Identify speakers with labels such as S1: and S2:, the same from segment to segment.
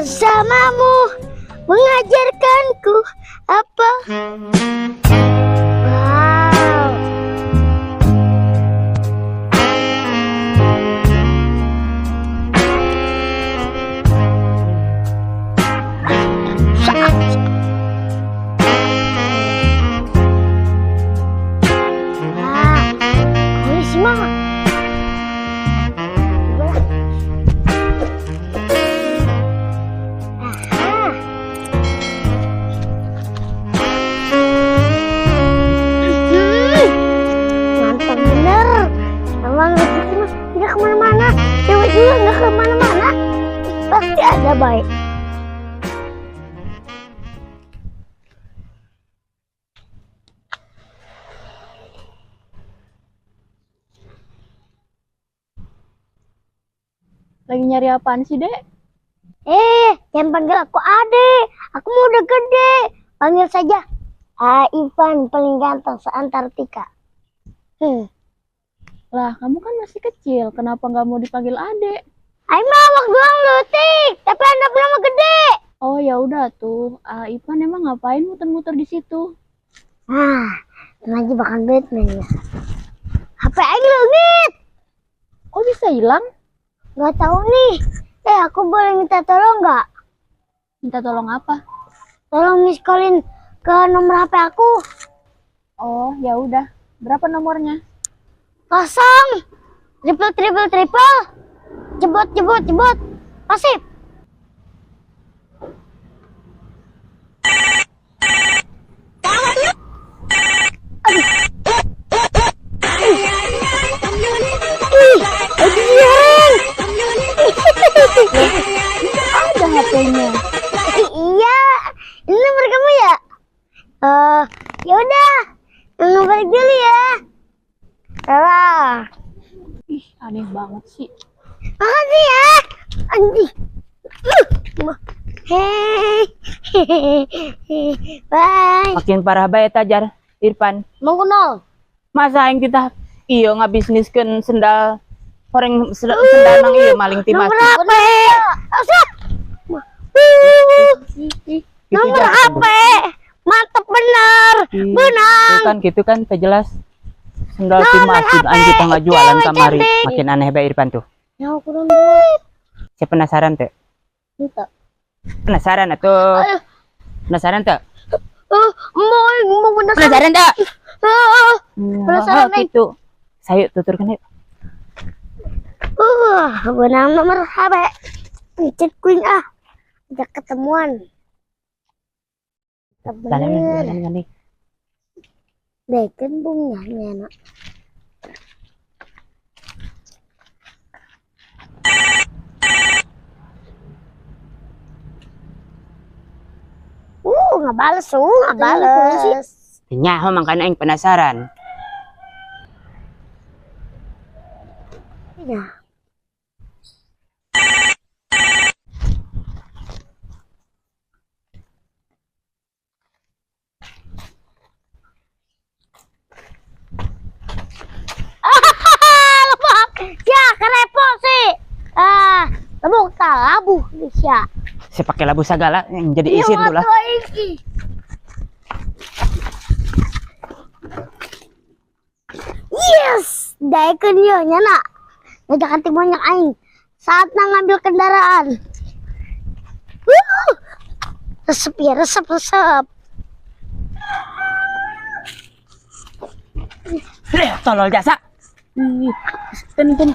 S1: Bersamamu mengajarkanku apa. Wow. Wah, polisi mah. Coba lah. Aha. Mantap bener. Emang rezeki mah tidak kemana-mana. Cewek juga nggak kemana-mana. Pasti ada baik.
S2: Lagi nyari apaan sih, Dek?
S1: Eh, jangan panggil aku Ade. Aku mau udah gede. Panggil saja Ah, Ivan paling ganteng se-Antartika.
S2: Lah, kamu kan masih kecil. Kenapa nggak mau dipanggil Adek?
S1: Aing mah awak doang leutik, tapi anak mah gede.
S2: Oh, ya udah tuh. Ah, Ivan emang ngapain muter-muter di situ?
S1: Ah, lagi bakal Batman ya. HP aing leungit.
S2: Kok bisa hilang?
S1: Nggak tahu nih. Eh, aku boleh minta tolong nggak?
S2: Minta tolong apa?
S1: Tolong miss callin ke nomor HP aku.
S2: Oh, ya udah. Berapa nomornya?
S1: 0 triple triple triple. Jebot jebot jebot. Pasif. Aduh. Ih, aduh.
S2: Ada HP-nya.
S1: Iya, ini nomor kamu ya? Ya udah, nomor balik dulu ya. Salah.
S2: Ih, aneh banget sih.
S1: Makasih ya. Anjing. Hei. Bye.
S3: Makin parah bae tajar Irfan.
S1: Mau kenal?
S3: Masa aing kita iya ngabisniskeun sendal horeng sendal nang iya maling ti
S1: Nomor
S3: masjid.
S1: HP. Asap.
S3: Gitu
S1: Nomor
S3: jar.
S1: HP. Mantep bener.
S3: Ih,
S1: Benang.
S3: Tuh kan gitu kan teh jelas. Sendal ti
S1: Nomor
S3: masjid
S1: HP,
S3: aing kita ngajualan
S1: cewek
S3: kamari.
S1: cantik.
S3: Makin aneh bae Irfan tuh.
S1: Ya aku dulu.
S3: Saya penasaran teh.
S1: Minta.
S3: Penasaran atuh.
S1: Aduh.
S3: Penasaran teh?
S1: Mau penasaran.
S3: Penasaran teh?
S1: Ah, penasaran,
S3: Oh,
S1: Neng.
S3: gitu. Sayu tuturkeun yuk.
S1: Benang nomor HP. Pencet kuing ah. Udah ketemuan. Mantap
S3: Lalan
S1: bener.
S3: lalan nih.
S1: Bacon bunganya nak. Nggak bales, nggak bales.
S3: Nyaho makanya aing penasaran.
S1: Ya. Lebak. Ya, kerepot sih. Ah, lebok tak labuh bisa.
S3: Saya pakai labu sagala yang jadi isin tuh lah.
S1: Yes, daekeun yo nya nak. Ngajakan ti banyak aing. Saatnya ngambil kendaraan. Wuh. Resep ya, resep, resep.
S3: Eh, tolol jasa. Ih, ten ten.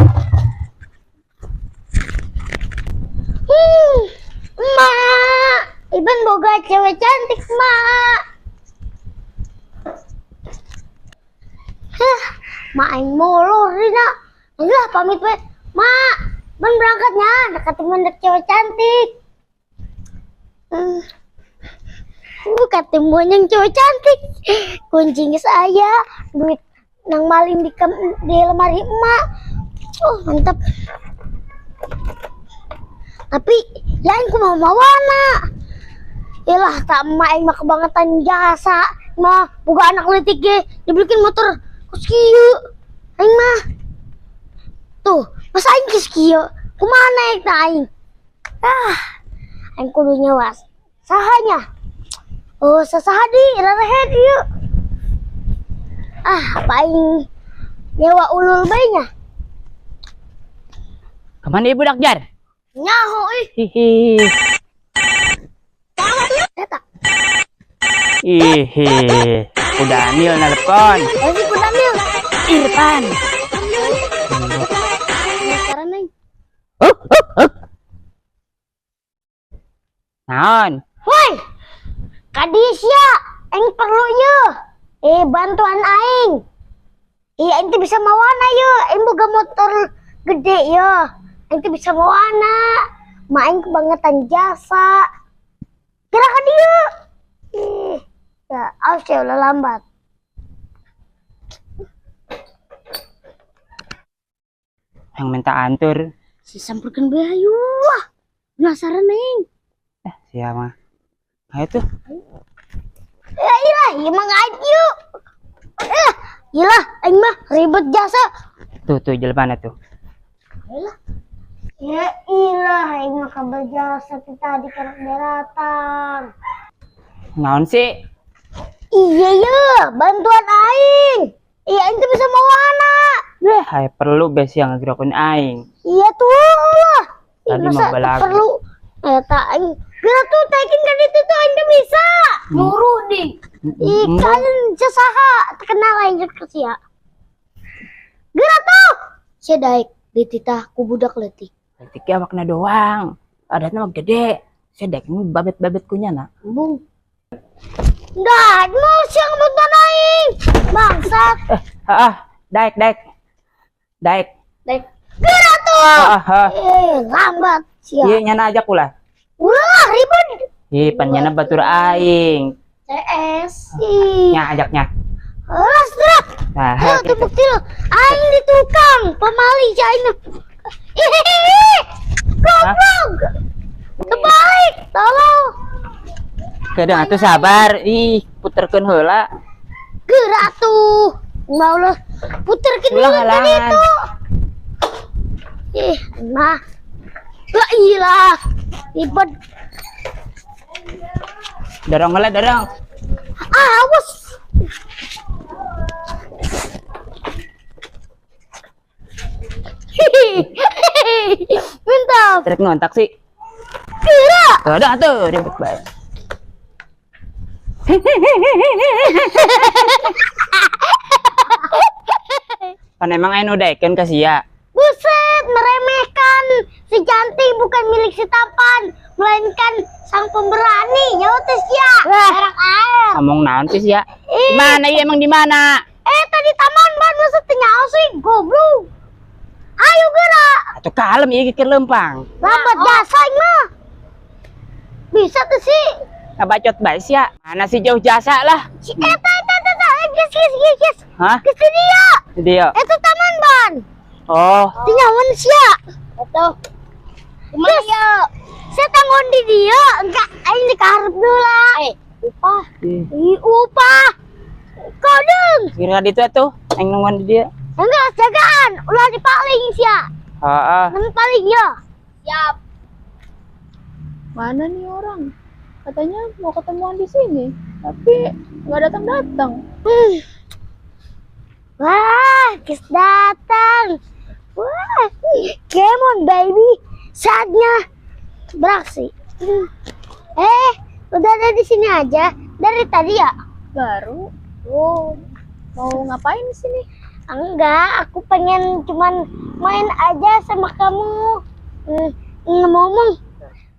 S1: Mak, Iban boga cewek cantik, Mak. Hah, Mak aing molor Rina. Ayolah pamit we. Mak, Ban berangkatnya, dekat temen cewek cantik. Ketemu yang cewek cantik. Kuncinya saya, duit nang maling di lemari emak. Oh, mantap. Tapi lain ku mau mawana. Yalah, tak emak aing mah kebangetan jasa. Mah boga anak leutik ge dibelikin motor kos kieu. Aing mah. Tuh, masa aing geus kieu? Kumaha naik na aing? Ah, Aing kudu nyewa. Sahanya? Oh, sasaha di rarehed ieu. Ah, apa aing nyewa ulul bae nya?
S3: Kemana ibu dak jar?
S1: Nyaho ih.
S3: Hihi.
S1: Eta.
S3: Ihi. Ku Daniel nelpon.
S1: Eh, si ku Daniel.
S3: Irfan.
S1: Penasaran aing.
S3: Naon?
S1: Woi. Kadisya, aing perlu ye. Eh, bantuan aing. Iya, aing teh bisa mawana ye. Aing boga motor gede ye. Aing teh bisa mawana. Ma aing kebangetan jasa. Gerak ka dieu. Ih, ya, awas ya ulah lambat.
S3: Yang minta antur.
S1: Si samperkeun bae hayu. Wah, penasaran aing.
S3: Eh, siapa? Ayo tuh.
S1: Ya ilah, ieu mah ngaju. Eh, ilah, aing mah ribet jasa.
S3: Tuh tuh jelema tuh.
S1: Ilah. Ya ilah, aing mah kabar jasa ti tadi karek daratan.
S3: Naon sih?
S1: Iya ya, bantuan aing. Iya, aing teh bisa mawana.
S3: Weh, hai perlu bes yang ngegerakin aing.
S1: Iya tuh lah. Ih,
S3: Tadi
S1: masa
S3: mah balagu.
S1: perlu eta aing. Geura tuh taikin ka ditu tuh aing teh bisa.
S2: Nyuruh di.
S1: Ih, kalian saha terkenal aing ke sia. Geura tuh. Sia daek dititah ku budak leutik.
S3: Leutik ge awakna doang. Adatna mah gede. Sia daek babet-babet kunya na.
S1: Bung. Enggak, mau siang bantuan aing. Bangsat.
S3: Eh, ah, daek daek. Daek.
S1: Daek. Geura tuh.
S3: Ah, ah.
S1: Eh, lambat sia.
S3: Iya nyana ajak ulah.
S1: Ulah ribet.
S3: Ih, pan nyana batur aing.
S1: CS. Ih.
S3: Nya ajaknya.
S1: Alas gerak.
S3: Nah,
S1: Tuh, tuh bukti lo. Aing di tukang, pamali si aing. Ih, goblok. Kebalik, tolong.
S3: Kadang atuh sabar. Ih, puterkeun heula.
S1: Gerak tuh. Mau lah puterkeun
S3: Ulah
S1: dulu tadi
S3: halangan.
S1: itu. Ih, mah. La ilah. Ribet.
S3: Dorong heula, dorong.
S1: Ah, awas. Mantap.
S3: Trek ngontak sih.
S1: Gerak.
S3: Tuh, tuh, ribet banget. Pan emang aing nu daekeun ka sia.
S1: Buset, meremehkan si cantik bukan milik si tampan, melainkan sang pemberani. Nyawa teh sia. Merek air.
S3: Ngomong naon sih sia? Di mana ieu emang di mana?
S1: Eh, tadi taman ban masa teu nyaho sih, goblok. Ayo gerak.
S3: Atuh kalem ieu keur leumpang.
S1: Lambat jasa aing mah. Bisa tuh sih.
S3: Ngabacot bae sia. Mana sih jauh jasa lah.
S1: Si eta eta eta eta. Eh, geus geus geus geus.
S3: Hah?
S1: Geus di dia.
S3: Dia.
S1: Eta taman ban.
S3: Oh,
S1: Teu nyaho sia. Eta. Kumaha ya? Saya tanggon di dia, enggak aing di kaharep heula. Eh, upah. Ih, upah. Kodeng.
S3: Kira ditu atuh, aing nungguan di dia.
S1: Enggak, jagaan. Ulah dipaling sia.
S3: Heeh.
S1: Nan paling ya. Siap.
S2: Mana nih orang? Katanya mau ketemuan di sini, tapi nggak datang-datang.
S1: Wah, guys datang. Wah, come on baby. Saatnya beraksi. Eh, udah ada di sini aja dari tadi ya?
S2: Baru.
S1: Oh,
S2: Mau ngapain di sini?
S1: enggak, aku pengen cuman main aja sama kamu. Ngomong,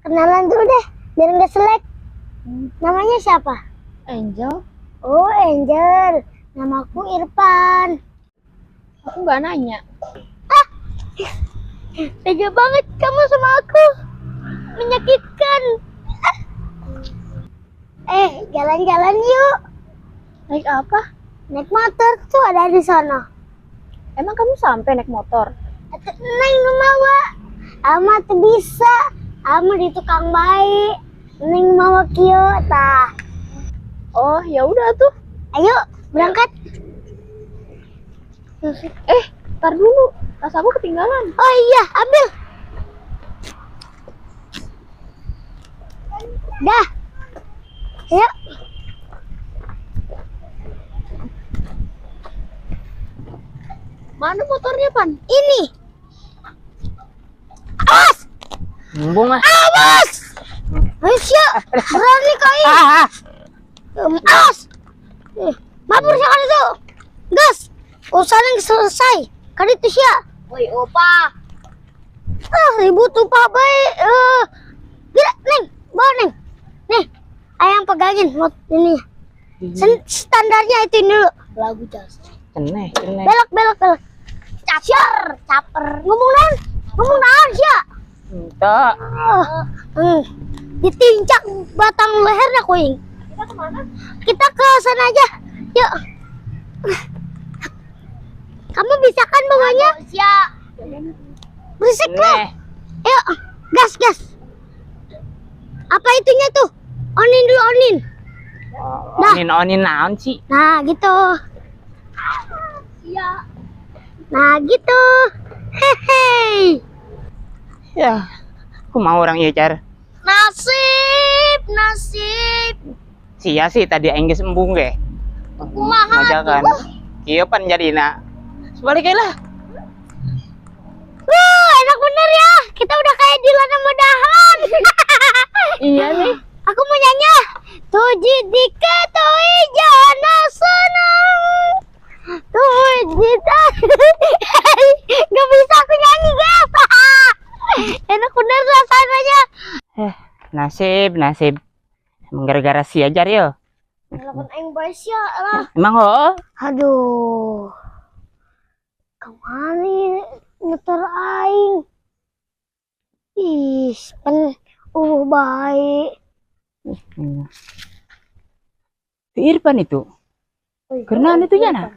S1: kenalan dulu deh, biar nggak selek. Namanya siapa?
S2: Angel.
S1: Oh, Angel. Namaku Irfan.
S2: Aku nggak nanya.
S1: Ah, tega banget kamu sama aku. Menyakitkan. Ah. Eh, jalan-jalan yuk.
S2: Naik apa?
S1: Naik motor tuh ada di sana.
S2: Emang kamu sampai naik motor?
S1: Neng mawa. Ama tuh bisa. Ama di tukang baik. Neng mawa kieu tah.
S2: Oh, ya udah tuh.
S1: Ayo berangkat.
S2: Eh, tar dulu. Tas aku ketinggalan.
S1: Oh iya, ambil. Dah. Ayo.
S2: Mana motornya, Pan?
S1: Ini. Awas!
S3: Embung ah.
S1: Awas! Ayo sia, berani kau ini.
S3: Ah, ah.
S1: Awas! Mabur sia kan itu. Gas. Urusan selesai. Kan itu sia.
S2: Woi, opa.
S1: Ah, ribut tuh Pak baik. Gila, Neng, bawa Neng. Nih, ayang pegangin mot ini. Standarnya itu ini dulu.
S2: Lagu jas.
S3: Ceneh, ceneh.
S1: Belok, belok, belok. Caper, caper. Ngomong naon sia.
S3: Entah.
S1: Ditincak batang lehernya kuing.
S2: Kita kemana?
S1: Kita ke sana aja. Yuk. Kamu bisa kan bawanya?
S2: Sia.
S1: Berisik lo. Yuk, gas, gas. Apa itunya tuh? Onin dulu, onin. Nah.
S3: Onin, onin naon sih?
S1: Nah, gitu.
S2: Sia.
S1: Nah, gitu. Hehe.
S3: Ya, aku mau orang iya car.
S1: Nasib, nasib.
S3: Sia sih tadi aing geus embung ge.
S1: Kumaha
S3: Ngajakan. Kieu pan jadina. Sebaliknya lah.
S1: Wuh, enak bener ya. Kita udah kayak Dilan sama Dahlan.
S2: Iya nih.
S1: Aku mau nyanyi. Tuji dike toi jana senang. Tuji Gak bisa aku nyanyi, guys. Enak bener suasananya.
S3: Nasib, nasib. Emang gara-gara sia jar yo.
S1: Walaupun aing bae sia lah.
S3: Emang oh.
S1: Aduh. Kemana motor aing? Ih, pen baik.
S3: Si Irfan itu. Karena itu ya nah.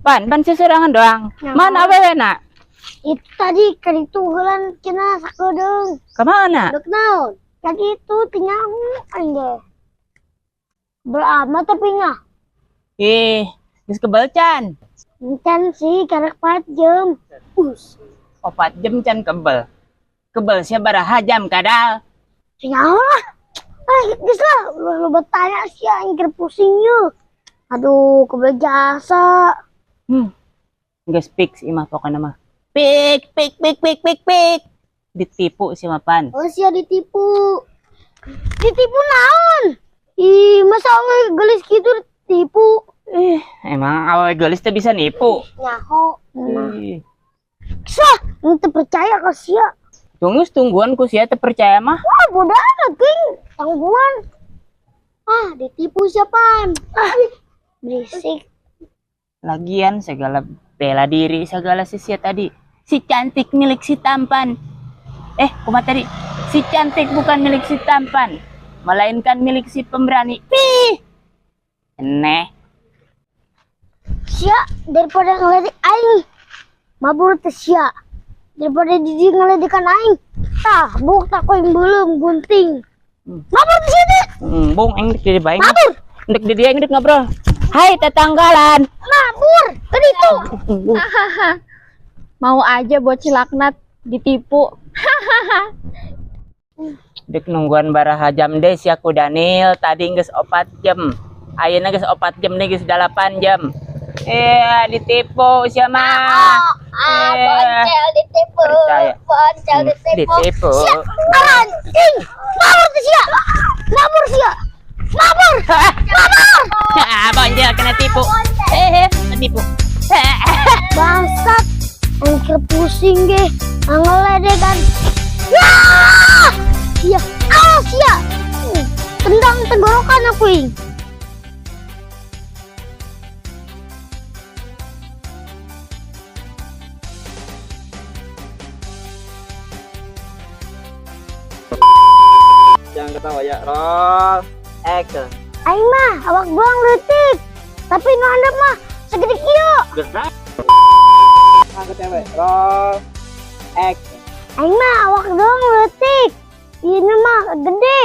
S3: Pan, pan seserangan doang.
S1: Nah.
S3: Mana awewe nak?
S1: Itu tadi kan itu heula cenah sakedeung.
S3: Kemana?
S1: Dek naon? Tadi itu tinyahu aing ge. Beramat tapi nya.
S3: Ih, geus kebel can.
S1: Can sih karek 4 jam. Us.
S3: 4 jam can kebel. Kebel sia baraha jam kadal.
S1: Tinyahu lah. Ah, geus lah, lu bertanya sih aing keur pusing yeuh. Aduh, kebel jasa.
S3: Geus fix imah pokona mah. Pik pik pik pik pik pik. Ditipu si Mapan.
S1: Oh, sia ditipu. Ditipu naon? Ih, masa awe gelis gitu ditipu?
S3: Emang awe gelis teh bisa nipu.
S1: Nyaho. Nah. Sah, teu percaya ka sia.
S3: Tunggu tungguan ku sia teu percaya mah.
S1: Wah, bodoh amat, King. Tangguan.
S2: Ah, ditipu siapaan?
S1: Ah, berisik.
S3: Lagian segala bela diri segala sisia tadi. Si cantik milik si tampan. Kumaha tadi? Si cantik bukan milik si tampan, melainkan milik si pemberani. Pih. Eneh.
S1: Sia, daripada ngeledek aing. Mabur teh sia. Daripada didi ngeledekan aing. Tah, buk tak koin belum gunting. Mabur di sini.
S3: Bung aing dek di bae.
S1: Mabur.
S3: Dek di dia aing dek ngobrol. Hai tetanggalan.
S1: Mabur, kan itu.
S2: Mau aja bocil laknat ditipu.
S3: Dek nungguan baraha jam deh si aku Daniel tadi geus 4 jam. Ayeuna geus 4 jam nih geus 8 jam. Ditipu sia mah.
S1: Boncel ditipu.
S3: Percaya.
S1: Boncel ditipu.
S3: Ditipu.
S1: Sia, anjing. Mabur tuh sia. Mabur sia. Mabur. Mabur.
S3: Ah, boncel kena tipu. Kena tipu.
S1: Bangsat. Angker pusing ge. Ngeledekan. Ya! Sia. Awas sia. Tendang tenggorokan aku ing.
S4: Jangan ketawa ya. Roll. Action.
S1: Aing mah awak doang leutik. Tapi nu handap mah segede kieu.
S4: Gerak. Angkat cewek. Roll. Action.
S1: Aing mah awak doang leutik. Ini mah gede.